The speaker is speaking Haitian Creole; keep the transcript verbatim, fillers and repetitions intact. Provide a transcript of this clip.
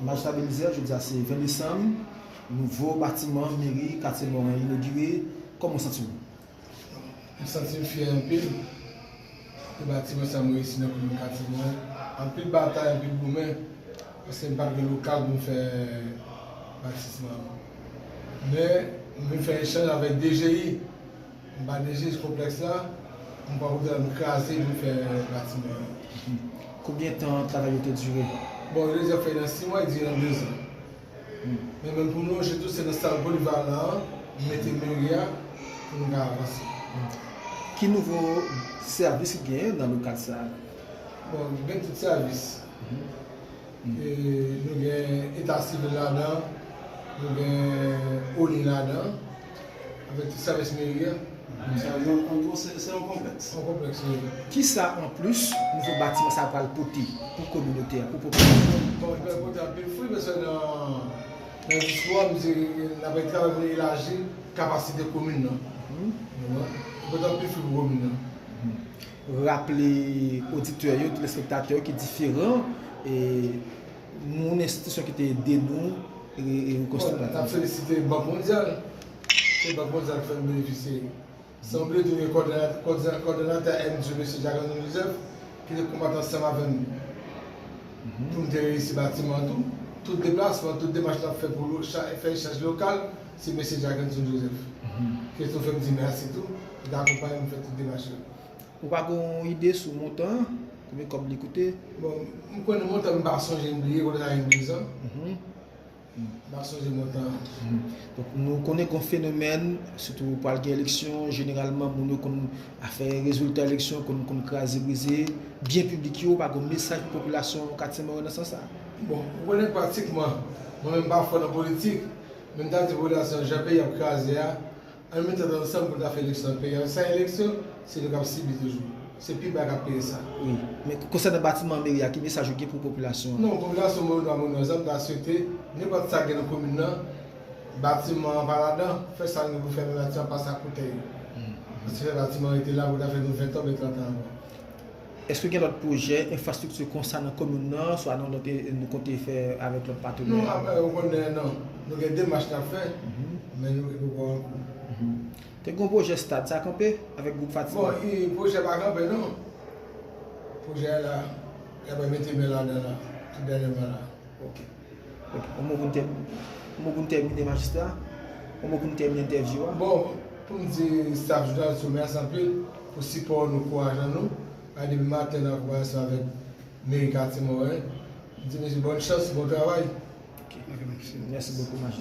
Majistra Belizaire, jodi a se ven desanm, nouvo batiman meri Katye Moren inogire. Kòman w santi w? M santi m fyè anpil de batiman sa m reyisi nan komin Katye Moren. Anpil batay, anpil goumen, paske m pa t gen lokal pou m fè batisman an. Men, m vin fè echanj avèk D G I, m ba D G I konplèks la, m pran kote la, m kraze, m fè batiman an. Konbyen tan travay yo te dire? Bon, yo te di ap fè nan sis mwa, e dire nan dezan. Men menm pou m lonje tou, se nan sal polivalan an, m mete meri a pou nou ka avanse. Ki nouvo sèvis ki genyen nan lokal sa a? Bon, gen tout sèvis. E, nou gen eta sivil ladan, nou gen oni ladan, avèk tout sèvis meri a. Sa, an, an gwo, se, se yon konplèks. Yon konplèks, wi. Kisa anplis nouvo batiman sa a pral pote pou kominote a, pou popilasyon an? Bon, li pral pote anpil fwi, paske nan, nan diskou a, m di, n ap travay pou n elaji kapasite komin nan. Li pote anpil fwi pou komin nan. Raple oditè yo, telespektatè yo ki diferan, e, moun, enstitisyon ki te ede nou, e, e, rekonstwi batiman. Bon, n ap felisite Bank Mondyal. Se Bank Mondyal ki fè n benefisye. San bliye tou gen kòdonat-, kòdonat-, kòdonatè M D yo, mesye Jacques Antoine Joseph, ki te konbat ansanm avè m pou n te reyisi batiman an tou. Tout deplasman, tout demach n ap fè pou lo-, cha-, fè echanj lokal, se mesye Jacques Antoine Joseph. Ki tou fè m di mèsi tou, ki te akonpaye m fè tout demach yo. Ou pa gen yon ide sou montan an? Konbyen kòb li koute? Bon, m konnen montan, m pa sonje, m bliye, kote sa gen dezan. M pa sonje montan an. Donk, nou konnen gen yon fenomèn, sitou pral gen eleksyon, jeneralman, moun yo konn afè rezilta eleksyon, konn, konn kraze brize, byen piblik yo, pa gen yon mesaj pou popilasyon Katye Moren nan sans sa? Bon, ou konnen pratikman, mwen menm m pa fò nan politik, men m ta di popilasyon, jan peyi ap kraze a, ann met tèt ansanm pou n ta fè eleksyon nan peyi a. San eleksyon, se nou k ap sibi toujou. Se pi ba k ap peye sa. Wi. Men konsènan batiman meri a, ki mesaj ou gen pou popilasyon an? Non, popilasyon Mòn Nwa, Mòn Nwa, sa m ta swete, nenpòt sa k gen nan komin nan, batiman an pa ladan, fè sa nou gen pou fè nan batiman, pase ak koutèy. Paske fè batiman rete la pou ta fè nou ven tan oubyen trant an ankò. Èske gen lòt pwojè enfrastrikti konsa nan komin nan, swa nan lòt, e, nou konte fè avèk lòt patenè? Non, ap-, ou konnen, non. Nou gen demach n ap fè, men nou, nou poko an kou. Te gen yon pwojè stad, sa kanpe avèk gwoup Fatima? Bon, e, pwojè pa kanpe, non. Pwojè a la, y ap mete men ladan la, tout dènyèman la. Ok. Ok. Yon mo pou n tè-, yon mo pou n tèmine, majistra? Yon mo pou n tèmine entèvyou a? Bon, pou m di staff jounalis yo mèsi anpil pou sipò nou, ankourajan nou. Depi maten n ap ansanm avèk meri Katye Moren. M di mesye bòn chans, bon travay. Ok. Ok, mèsi. Mèsi bokou, majistra.